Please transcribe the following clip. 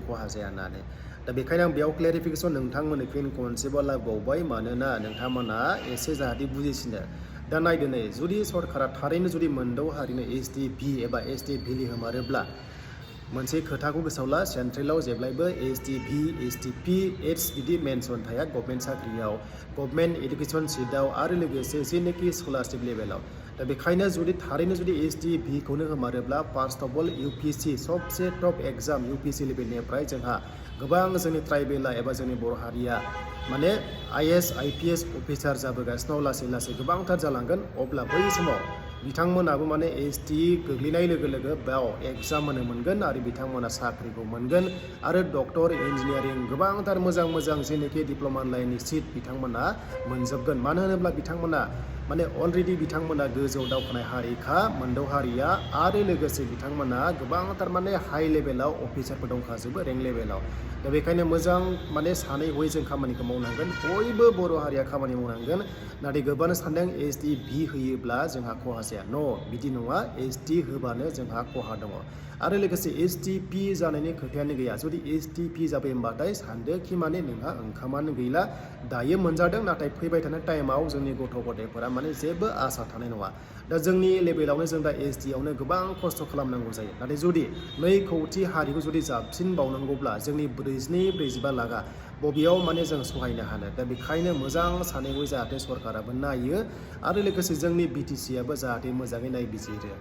खहा जाया होननानै दा बेखायनो आं बेयाव क्लेरिफिकेसन नोंथांमोननो फिन खनसेबाव लाबोबावबाय मानोना नोंथांमोना एसे जाहाथे बुजिसिनो दा नायदो नै जुदि सरकारा थारैनो जुदि मोनद' हारिनो ST-V एबा ST-Vलि होमारोब्ला मोनसे खोथाखौ गोसोआव ला सेन्ट्रेलाव जेब्लायबो ST-V ST-P एड्स बिदि मेनसन थाया गभर्नमेन्ट साख्रियाव गभर्नमेन्ट एडुकेसन सिटआव आरो लोगोसे जेनोखि स्कलारशिप लेभेलाव दा बेखायनो जुदि थारैनो जुदि ST-Vखौनो होमारोब्ला फार्स्ट अफ अल UPSC सबसे टप एग्जाम UPSC लेभेलनिफ्राय जोंहा गोबां जोंनि ट्राइबेला एबा जोंनि बर' हारिया माने IAS IPS अफिसार जाबोगासिनो लासै लासै गोबांथार जालांगोन अब्ला बै समाव बिथांमोनाबो माने ST गोग्लैनाय लोगो लोगो बेयाव एग्जाम होनो मोनगोन आरो बिथांमोना साख्रिखौ मोनगोन आरो डक्टर इन्जिनियारिं गोबांथार मोजां मोजां जेनोखि डिप्ल'मा लाइननि सिट बिथांमोना मोनजोबगोन मानो होनोब्ला बिथांमोना माने अलरेडि बिथांमोना गोजौ दावखोनाय हारिखा मोनद' हारिया आरो लोगोसे बिथांमोना गोबांथार माने हाइ लेभेलाव अफिसारफोर दंखाजोबो रेंक लेभेलाव दा बेखायनो मोजां माने सानै हयै जों खामानिखौ मावनांगोन बयबो बर' हारिया खामानि मावनांगोन नाथाय गोबाङानो सानदों ST-V होयोब्ला जोंहा खहा जाया न' बिदि नङा ST होबानो जोंहा खहा दङ आरो लोगोसे ST-P जानायनि खोथायानो गैया जुदि ST-P जाबाय होनबाथाय सानदोखि माने नोंहा ओंखामानो गैला दायो मोनजादों नाथाय फैबाय थानाय टाइमाव जोंनि गथ' गथायफोरा माने जेबो आसा थानाय नङा दा जोंनि लेभेलावनो जों दा ST-आवनो गोबां खस्थ' खालामनांगौ जायो नाथाय जुदि 2 कौटि हारिखौ जुदि जाबसिनबावनांगौब्ला जोंनि 44-45 लाखा बबेयाव माने जों सहायनो हानो दा बेखायनो मोजां सानैबो जाहाथे सरकाराबो नायो आरो लोगोसे जोंनि BTC आबो जाहाथे मोजाङै नायबिजिरो।